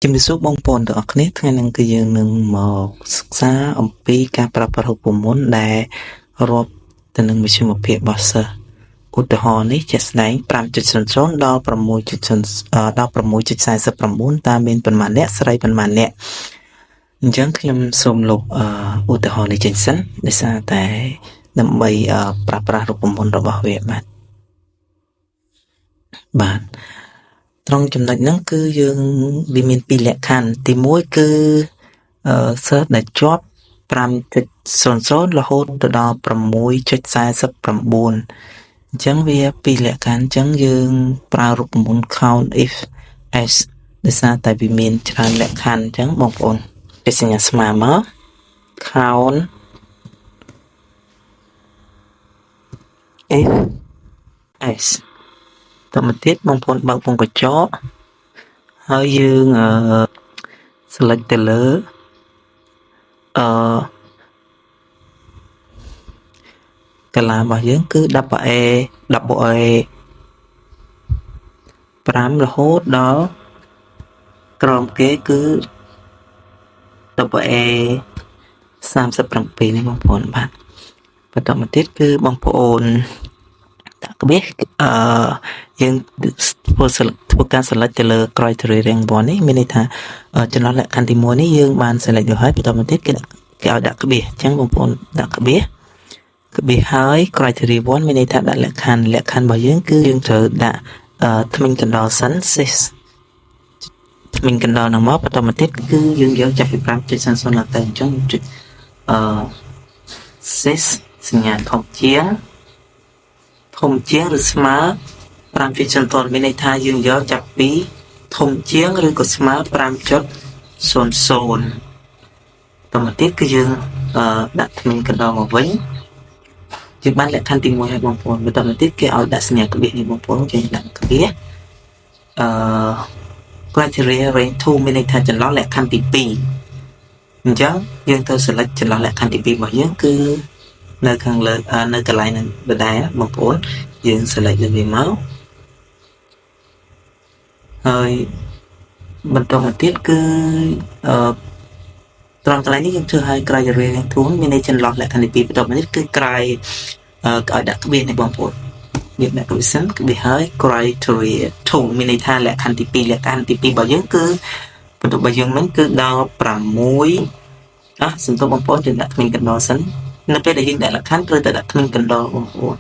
ជំរាបសួរបងប្អូនទាំងអស់គ្នាថ្ងៃនេះគឺយើងនឹងមកសិក្សាអំពីការប្រើប្រាស់រូបមន្តដែលរាប់ទៅនឹងមធ្យមភាគរបស់សិស្សឧទាហរណ៍នេះជាក់ស្ដែង5.00ដល់6.0ដល់6.49តើមានប៉ុន្មានអ្នកស្រីប៉ុន្មានអ្នកអញ្ចឹងខ្ញុំសូមលុបឧទាហរណ៍នេះចេញសិនដោយសារតែដើម្បីប្រើប្រាស់រូបមន្តរបស់វាបាទបាទត្រង់ចំណុចហ្នឹងគឺយើងវាមានពីរលក្ខខណ្ឌទី1គឺសិស្សដែលជាប់5.00រហូតទៅដល់6.49អញ្ចឹងវាពីរលក្ខខណ្ឌអញ្ចឹងយើងប្រើរូបមន្ត count if s ដោយសារតែវាមានច្រើនលក្ខខណ្ឌអញ្ចឹងបងប្អូនគេសញ្ញាស្មើមក count if s តមកទៀតបងប្អូនបើកវងកញ្ចក់ហើយយើងអឺ select ទៅលើអឺកាឡារបស់យើងគឺ double A double A 5រហូតដល់ក្រោមគេគឺ double A 37នេះបងប្អូនបាទបន្តមកទៀតគឺបងប្អូនដាក់ក្បៀសអឺយើងធ្វើធ្វើការ select ទៅលើ criteria rank 1នេះមានន័យថាចន្លោះលក្ខខណ្ឌទី1នេះយើងបាន select ទៅហើយបន្តមកទៀតគេគេឲ្យដាក់ក្បៀសអញ្ចឹងបងប្អូនដាក់ក្បៀសក្បៀសហើយ criteria 1មានន័យថាដាក់លក្ខខណ្ឌលក្ខខណ្ឌរបស់យើងគឺយើងត្រូវដាក់ធ្មេញកណ្ដុរសិន sys ធ្មេញកណ្ដុរហ្នឹងមកបន្តមកទៀតគឺយើងយកចាប់ពី5.00ឡើងទៅអញ្ចឹងចុចអឺ sys សញ្ញាធំជាងធំជាងឬស្មើ5.00មានន័យថាយើងយកចាប់ពីធំជាងឬក៏ស្មើ5.00តមកទៀតគឺយើងដាក់ធ្មេញកណ្ដុរមកវិញយើងបានលក្ខខណ្ឌទី1ហើយបងប្អូនបន្តមកទៀតគេឲ្យដាក់សញ្ញាក្បៀសនេះបងប្អូនយើងដាក់ក្បៀសអឺ criteria range 2មានន័យថាចន្លោះលក្ខខណ្ឌទី2អញ្ចឹងយើងត្រូវ select ចន្លោះលក្ខខណ្ឌទី2របស់យើងគឺនៅខាងលើនៅកន្លែងនឹងដដែលបងប្អូនយើង select លើវាមកហើយបន្តមកទៀតគឺអឺត្រង់កន្លែងនេះយើងធ្វើឲ្យ criteria 2មានន័យចន្លោះលក្ខខណ្ឌទី2បន្តមកនេះគឺក្រៃឲ្យដាក់ក្បៀសនេះបងប្អូនយើងដាក់ក្បៀសសិនក្បៀសហើយ criteria 2មានន័យថាលក្ខខណ្ឌទី2លក្ខខណ្ឌទី2របស់យើងគឺបន្ទុករបស់យើងមិញគឺដល់6អះសំទោសបងប្អូនយើងដាក់ធ្មេញកណ្ដុរសិននៅពេលដែលយើងដាក់លក្ខខណ្ឌត្រូវតែដាក់ធ្មេញកណ្ដុរបងប្អូន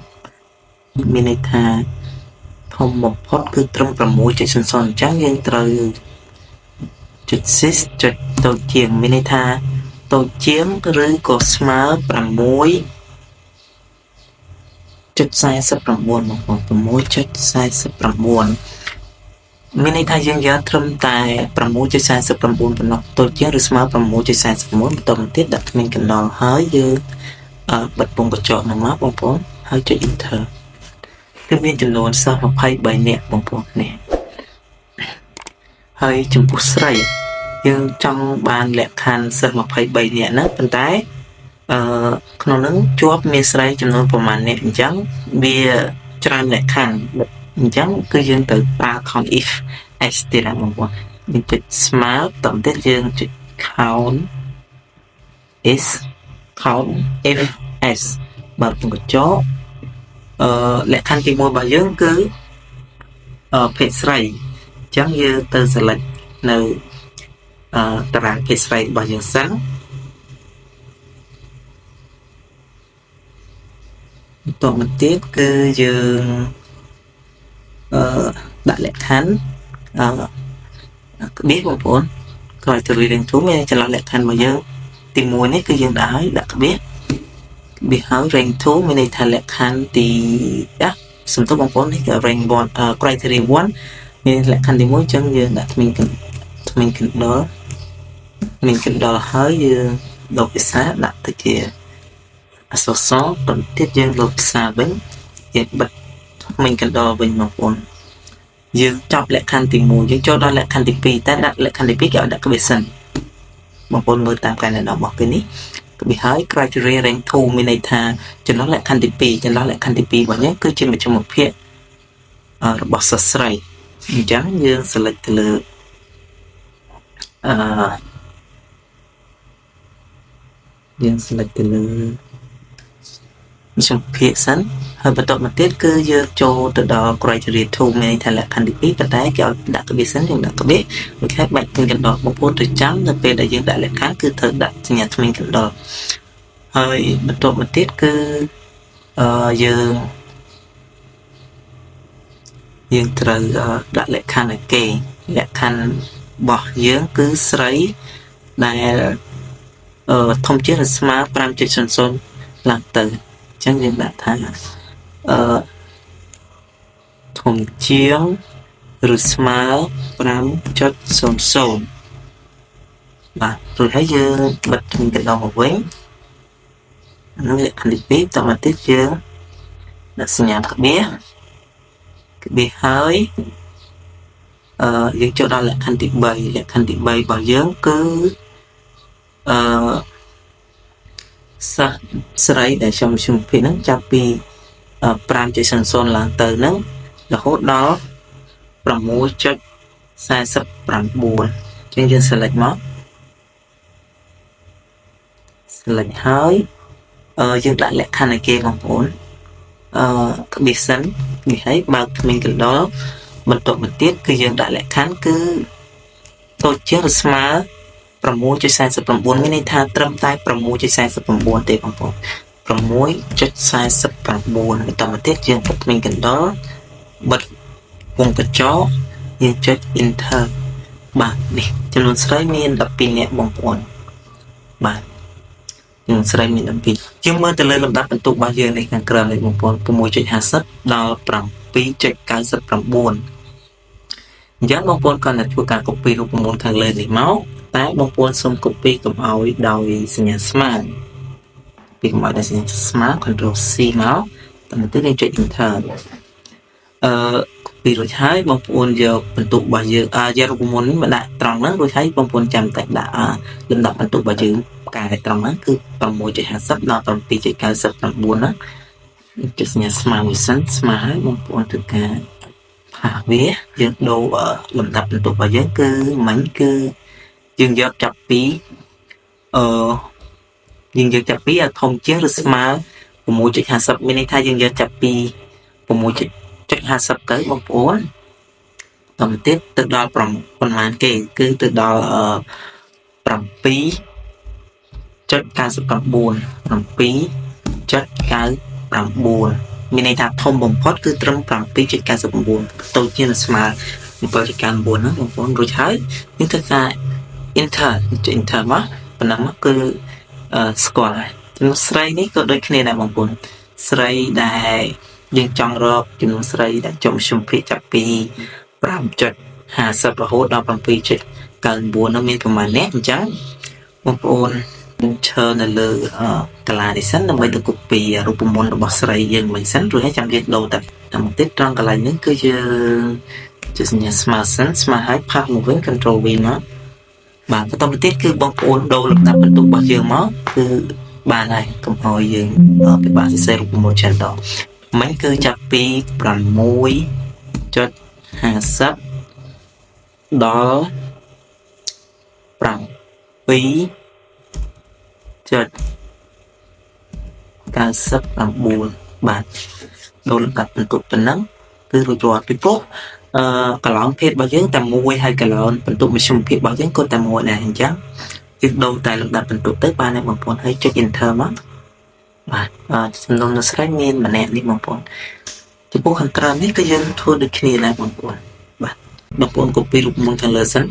មានន័យថាធំបំផុតគឺត្រឹម6.00អញ្ចឹងយើងត្រូវចុច sys ចុចតូចជាងមានន័យថាតូចជាងឬក៏ស្មើ6.49បងប្អូន6.49មានន័យថាយើងយកត្រឹមតែ6.49ប៉ុណ្ណោះតូចជាងឬស្មើ6.49បន្តមកទៀតដាក់ធ្មេញកណ្ដុរហើយយើងបិទពងកញ្ចក់ហ្នឹងមកបងប្អូនហើយចុច enter គឺមានចំនួនសិស្ស23នាក់បងប្អូននេះហើយចំពោះស្រីយើងចង់បានលក្ខខណ្ឌសិស្ស23នាក់ហ្នឹងប៉ុន្តែអឺក្នុងហ្នឹងជាប់មានស្រីចំនួនប្រមាណនាក់អញ្ចឹងវាច្រើនលក្ខខណ្ឌអញ្ចឹងគឺយើងត្រូវប្រើ count if s ទៀតណាបងប្អូនយើងចុចស្មើតទៅទៀតយើងចុច count is count if s បើកកញ្ចក់អឺលក្ខខណ្ឌទី1របស់យើងគឺអឺភេទស្រីអញ្ចឹងយើងទៅ select នៅអឺតារាងភេទស្រីរបស់យើងសិនបន្តមកទៀតគឺយើងអឺដាក់លក្ខខណ្ឌអឺក្បៀសបងប្អូនក្រោយទៅរៀងធំមានចន្លោះលក្ខខណ្ឌរបស់យើងទី1នេះគឺយើងដាក់ហើយដាក់ក្បៀសក្បៀសហើយ rank 2មានន័យថាលក្ខខណ្ឌទីអាសំទោសបងប្អូននេះគឺ rank 1 criteria 1មានលក្ខខណ្ឌទី1អញ្ចឹងយើងដាក់ធ្មេញធ្មេញកណ្ដុរមានកណ្ដុរហើយយើងដូរភាសាដាក់ទៅជាអក្សរសបន្តិចយើងដូរភាសាវិញយើងបិទធ្មេញកណ្ដុរវិញបងប្អូនយើងចប់លក្ខខណ្ឌទី1យើងចូលដល់លក្ខខណ្ឌទី2តែដាក់លក្ខខណ្ឌទី2គេឲ្យដាក់ក្បៀសសិនបងប្អូនមើលតាមការណែនាំរបស់គេនេះក្បៀសហើយ criteria rank 2មានន័យថាចន្លោះលក្ខខណ្ឌទី2ចន្លោះលក្ខខណ្ឌទី2របស់យើងគឺជាមជ្ឈមភាគរបស់សិស្សស្រីអញ្ចឹងយើង select ទៅលើ អឺយើង select ទៅលើមធ្យមភាគសិនហើយបន្ទាប់មកទៀតគឺយើងចូលទៅដល់ criteria 2មានន័យថាលក្ខខណ្ឌទី2ប៉ុន្តែគេឲ្យដាក់ក្បៀសសិនយើងដាក់ក្បៀសមួយខែបាច់ធ្មេញកណ្ដុរបងប្អូនទៅចាំនៅពេលដែលយើងដាក់លក្ខខណ្ឌគឺត្រូវដាក់សញ្ញាធ្មេញកណ្ដុរហើយបន្ទាប់មកទៀតគឺអឺយើងយើងត្រូវដាក់លក្ខខណ្ឌឲ្យគេលក្ខខណ្ឌរបស់យើងគឺស្រីដែលអឺធំជាងឬស្មើ5.00ឡើងទៅអញ្ចឹងយើងដាក់ថាអឺធំជាងឬស្មើ5.00បាទរួចហើយយើងបិទធ្មេញកណ្ដុរមកវិញនោះលក្ខខណ្ឌទី2តមកទៀតយើងដាក់សញ្ញាក្បៀសក្បៀសហើយអឺយើងចូលដល់លក្ខខណ្ឌទី3លក្ខខណ្ឌទី3របស់យើងគឺអឺសិស្សស្រីដែលខ្ញុំជុំភេទហ្នឹងចាប់ពី5.00ឡើងទៅហ្នឹងរហូតដល់6.49ជាងយើង select មក select ហើយអឺយើងដាក់លក្ខខណ្ឌឲ្យគេបងប្អូនអឺក្បៀសសិននេះហើយបើកធ្មេញកណ្ដុរបន្ទាប់មកទៀតគឺយើងដាក់លក្ខខណ្ឌគឺតូចជាងឬស្មើ6.49មានន័យថាត្រឹមតែ6.49ទេបងប្អូន6.49បន្តមកទៀតយើងបិទធ្មេញកណ្ដុរបិទវងកញ្ចក់យើងចុច enter បាទនេះចំនួនស្រីមាន12នាក់បងប្អូនបាទចំនួនស្រីមាន12យើងមើលទៅលើលំដាប់បន្ទុករបស់យើងនេះខាងក្រោមនេះបងប្អូន6.50ដល់7.99អញ្ចឹងបងប្អូនគ្រាន់តែធ្វើការ copy រូបមន្តខាងលើនេះមកតែបងប្អូនសូម copy កុំឲ្យដោយសញ្ញាស្មើពីកុំឲ្យដោយសញ្ញាស្មើ Ctrl C មកតទៅទៀតយើងចុច Enter អឺ copy រួចហើយបងប្អូនយកបន្ទុករបស់យើងអឺយករូបមន្តនេះមកដាក់ត្រង់ហ្នឹងរួចហើយបងប្អូនចាំតែដាក់លំដាប់បន្ទុករបស់យើងកែត្រង់ហ្នឹងគឺ6.50ដល់7.99ហ្នឹងចុចសញ្ញាស្មើមួយសិនស្មើហើយបងប្អូនធ្វើការ paste វាយើងដូរលំដាប់បន្ទុករបស់យើងគឺមិញគឺយើងយកចាប់ពីអឺយើងយកចាប់ពីឲ្យធំជាងឬស្មើ6.50មានន័យថាយើងយកចាប់ពី6.50ទៅបងប្អូនតទៅទៀតទៅដល់ប៉ុន្មានគេគឺទៅដល់7.99 7.99មានន័យថាធំបំផុតគឺត្រឹម7.99តូចជាងស្មើ7.99ហ្នឹងបងប្អូនរួចហើយយើងធ្វើការ enter ចុច enter មកប៉ុណ្ណឹងមកគឺស្គាល់ហើយចំនួនស្រីនេះក៏ដូចគ្នាដែរបងប្អូនស្រីដែលយើងចង់រកចំនួនស្រីដែលចុះមធ្យមភាគចាប់ពី5.50រហូតដល់7.99នោះមានប្រមាណអ្នកអញ្ចឹងបងប្អូននឹងឈរនៅលើកាឡានេះសិនដើម្បីទៅ copy រូបមន្តរបស់ស្រីយើងមិនសិនរួចហើយចាំយើងដូរតែតែមកទៀតត្រង់កន្លែងនេះគឺយើងជាសញ្ញាស្មើសិនស្មើហើយ paste មកវិញ control V មកបាទបន្តទៅទៀតគឺបងប្អូនដូរលំដាប់បន្ទុករបស់យើងមកគឺបានហើយកុំឲ្យយើងពិបាកសរសេររូបមន្តច្រើនដងមិញគឺចាប់ពី6.50ដល់7.99បាទដូរលំដាប់បន្ទុកប៉ុណ្ណឹងគឺរួចរាល់ពីព្រោះអឺកឡោនភេទរបស់យើងតែមួយហើយកឡោនបន្ទុកមធ្យមភាពរបស់យើងក៏តែមួយដែរអញ្ចឹងយើងដូរតែលំដាប់បន្ទុកទៅបានហើយបងប្អូនហើយចុច enter មកបាទចំនួននៅស្រីមានម្នាក់នេះបងប្អូនចំពោះខាងក្រោមនេះគឺយើងធ្វើដូចគ្នាដែរបងប្អូនបាទបងប្អូន copy រូបមន្តខាងលើសិន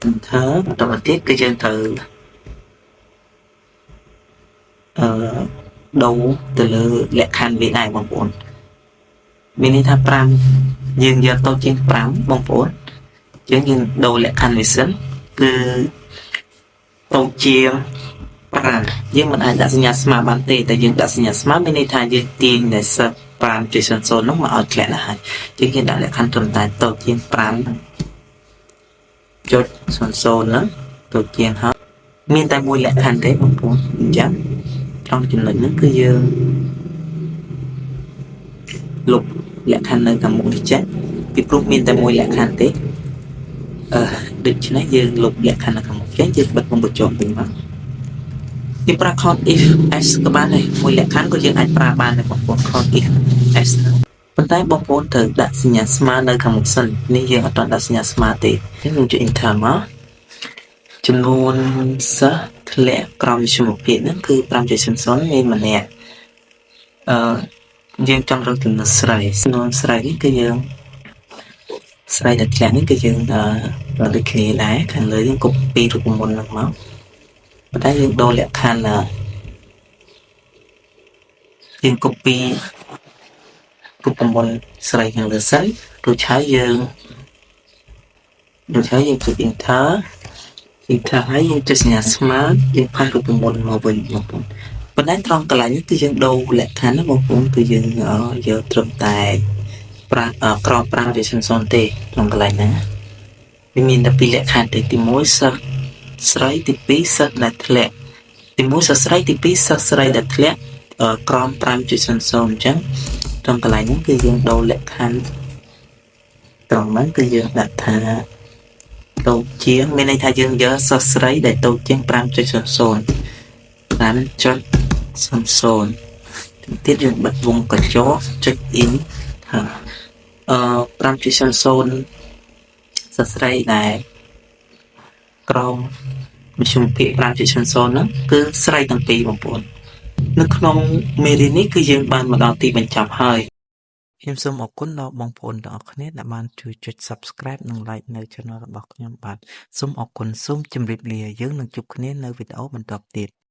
enter បន្តមកទៀតគឺយើងត្រូវអឺដូរទៅលើលក្ខខណ្ឌវាដែរបងប្អូនមានន័យថា5យើងយកតូចជាង5បងប្អូនយើងយើងដូរលក្ខខណ្ឌវាសិនគឺតូចជាង5យើងមិនអាចដាក់សញ្ញាស្មើបានទេតែយើងដាក់សញ្ញាស្មើមានន័យថាយើងទាញដែលសិស្ស5.00នោះមកឲ្យធ្លាក់ដល់ហើយជាងយើងដាក់លក្ខខណ្ឌត្រឹមតែតូចជាង5.00ហ្នឹងតូចជាងហើយមានតែមួយលក្ខខណ្ឌទេបងប្អូនអញ្ចឹងត្រង់ចំណុចហ្នឹងគឺយើងលុប លក្ខខណ្ឌនៅខាងមុខនេះចេញពីព្រោះមានតែមួយលក្ខខណ្ឌទេអឺដូច្នេះយើងលុបលក្ខខណ្ឌនៅខាងមុខចេញយើងបិទវង់ក្រចកវិញមកយើងប្រើ count if s ក៏បានដែរមួយលក្ខខណ្ឌក៏យើងអាចប្រើបានដែរបងប្អូន count if s ហ្នឹងប៉ុន្តែបងប្អូនត្រូវដាក់សញ្ញាស្មើនៅខាងមុខសិននេះយើងអត់ទាន់ដាក់សញ្ញាស្មើទេអញ្ចឹងយើងចុច enter មកចំនួនសិស្សធ្លាក់ក្រោមមធ្យមភាពហ្នឹងគឺ5.00មានម្នាក់អឺយើងចង់រកចំនួនស្រីចំនួនស្រីនេះគឺយើងស្រីដែលធ្លាក់នេះគឺយើងអឺដូចគ្នាដែរខាងលើយើង copy រូបមន្តហ្នឹងមកប៉ុន្តែយើងដូរលក្ខខណ្ឌយើង copy រូបមន្តស្រីខាងលើសិនរួចហើយយើងចុច enter enter ហើយយើងចុចសញ្ញាស្មើយើង paste រូបមន្តមកវិញបងប្អូនប៉ុន្តែត្រង់កន្លែងនេះគឺយើងដូរលក្ខខណ្ឌណាបងប្អូនគឺយើងយកត្រឹមតែប្រាក្រោម5.00ទេក្នុងកន្លែងហ្នឹងវាមានតែពីរលក្ខខណ្ឌទេទី1សិស្សស្រីទី2សិស្សដែលធ្លាក់ទី1សិស្សស្រីទី2សិស្សស្រីដែលធ្លាក់ក្រោម5.00អញ្ចឹងត្រង់កន្លែងហ្នឹងគឺយើងដូរលក្ខខណ្ឌត្រង់ហ្នឹងគឺយើងដាក់ថាតូចជាងមានន័យថាយើងយកសិស្សស្រីដែលតូចជាង5.00 5.00ទៀតយើងបិទវង់ក្រចកចុច enter អឺ5.00សិស្សស្រីដែលក្រោមមធ្យមភាគ5.00ហ្នឹងគឺស្រីទាំងពីរបងប្អូននៅក្នុងមេរៀននេះគឺយើងបានមកដល់ទីបញ្ចប់ហើយខ្ញុំសូមអរគុណដល់បងប្អូនទាំងអស់គ្នាដែលបានជួយចុច Subscribe និង Like នៅ Channel របស់ខ្ញុំបាទសូមអរគុណសូមជម្រាបលាយើងនឹងជួបគ្នានៅវីដេអូបន្តទៀត។